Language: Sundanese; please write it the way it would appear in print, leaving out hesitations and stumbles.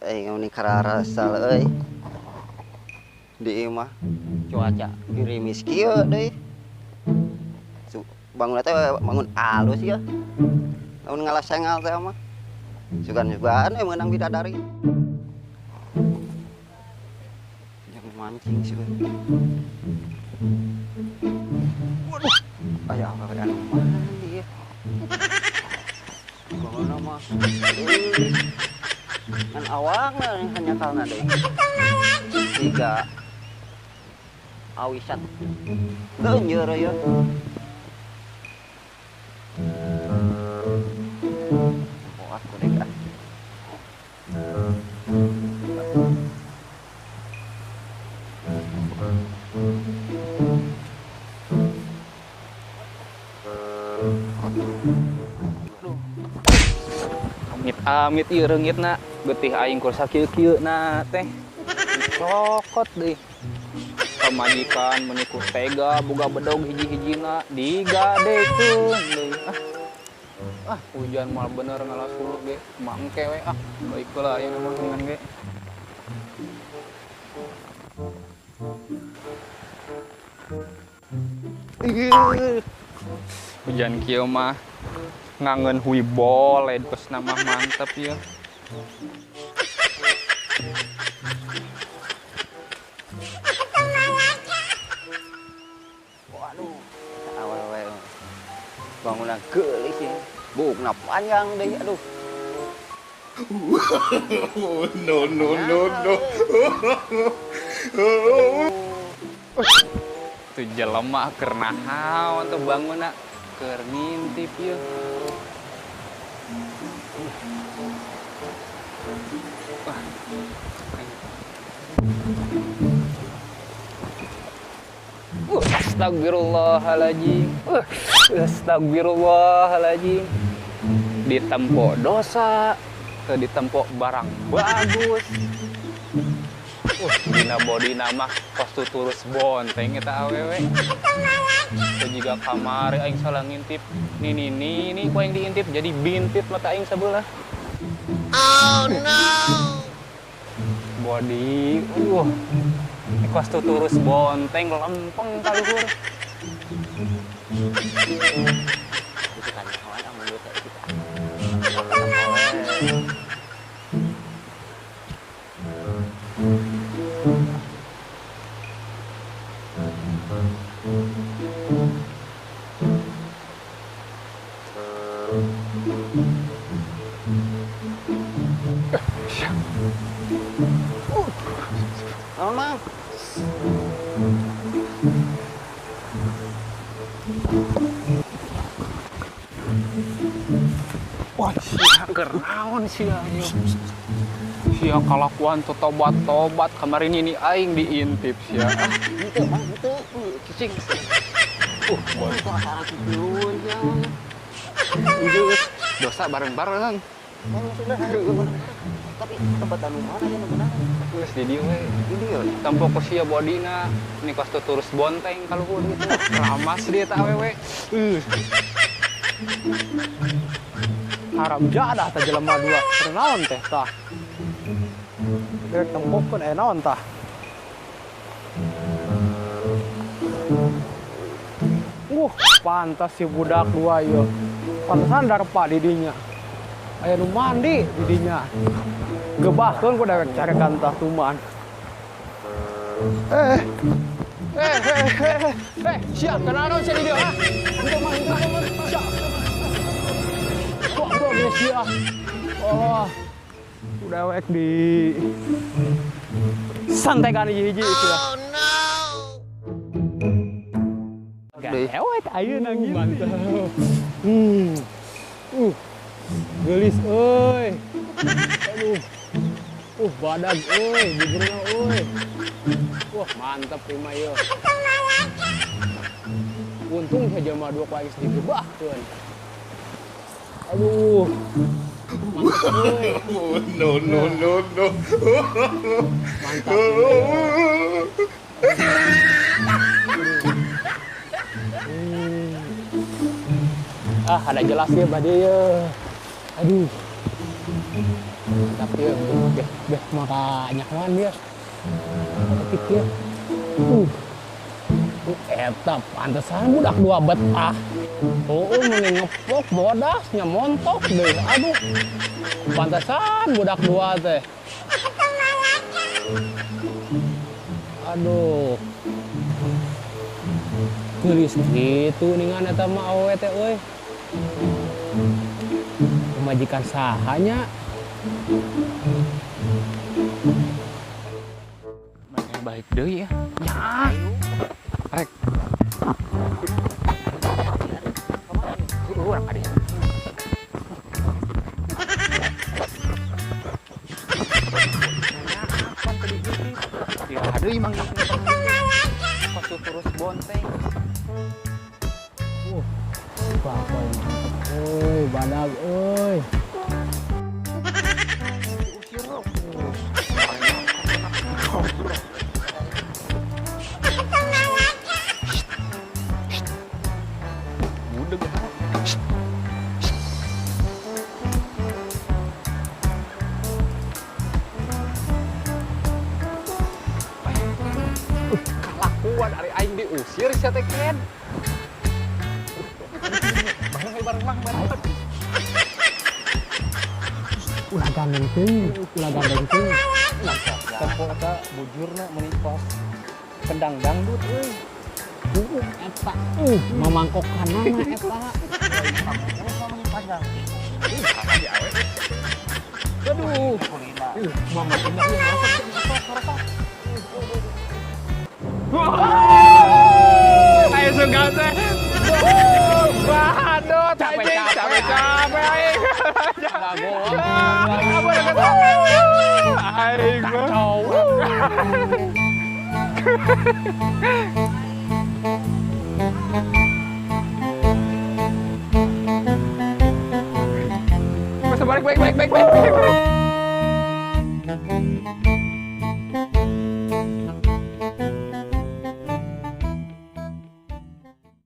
Aing kararasal euy. Di imah cuaca gerimis kieu deui. Bangun teh bangun alus ya. Lamun ngalah sengal teh mah. Sugan-sugan we meunang bidadari. Jangan mancing sih. Waduh, aya awewe anu mandi ya. Bangun mah. Kan awangna hanyakalna deui. Tiga awisat leunyer ya. Oh, aku deh ah. Amit-amit ieu reungitna getih aing kur sakieu-kieu na teh. Cokot deui. Pamajikan meniku tega boga bedog hiji-hijina digadekeun deui. Ah, hujan moal bener ngalas hulu ge mangke we ah baik heula aya mah dengan ge. Hujan kieu mah ngangeun hui boleh kos nama mantep ya. Waduh, awewe bangunan geulis ya. Bukna panjang deh, aduh. No no no no. Tuh jelema keur naon tuh bangunna keur ngintip ieu. Astagfirullahaladzim. Astagfirullahaladzim. Ditempo dosa, ditempo barang bagus. Dina bodina mah kos tuturus bonteng eta awewe. Teu jiga kamari aing salah ngintip. Nini nini ku aing diintip jadi bintit mata aing sabelah. Oh no. Body, kos tuturus bonteng lempeng kaluhur. Naon, Mang? Wah, sia keur naon sia ieu? Sia kalakuan teu tobat-tobat kemarin ini aing diintip sia. Henteu, Mang, henteu. Cicing. Boy, acara kitu sia. Geus dosa bareng-bareng. Tapi tempat anu mana ya benar? Geus di dieu we. Di dieu. Tempo ku sia bodina, ini kos tuturus bonteng kaluhur gitu. Ramas dia eta awewe. Haram jadah tah jelema dua. Keur naon teh tah? Dewek tempokeun aya naon tah? Pantas si budak dua ieu. Pantesan darpa di dinya. Aya nu mandi di dinya. Gebahkeun ku dewek carekan tah tuman. Sia kenaon sia di dieu ha? Henteu mah, henteu mah, sia. Goblok ya sia. Oh, dewek di santekan hiji-hiji sia. Oh no. Dewek ayeuna gitu. Mantap. Geulis euy. Aduh. Badag euy, buburna euy. Wah, mantap ieu mah ieu. Untung saja mah dua ku aing digebahkeun. Aduh. Mantap euy. Oh, no, no, no, no. Mantap. Ah, ada jelas ya bade ya. Aduh. Mantap ya. Beh, beh maka nyaman ya. Ketik ya. Eta pantesan budak dua betah. Oh, mending ngepok bodasnya montok deh. Aduh. Pantesan budak dua teh. Aduh. Geulis kitu ningan eta mah awewe teh euy. Pemajikan sahanya. Baik deui ya. Ya. Rek. Urang ka dieu. Ya deui mang. Kos terus bonteng. Bapak mantep euy, badag euy. Budeg eta. Kalakuan ari aing diusir sia teh Ken. Bareng bareng bareng. Ulah gandeng teuing, ulah gandeng teuing. Tempo eta bujurna meuni kos kendang dangdut euy. Eta mamangkokanana eta. Aduh. Mama indah ayo suka teh. Waduh, capek aing. Aing kacau. Balik, balik, balik, balik, balik.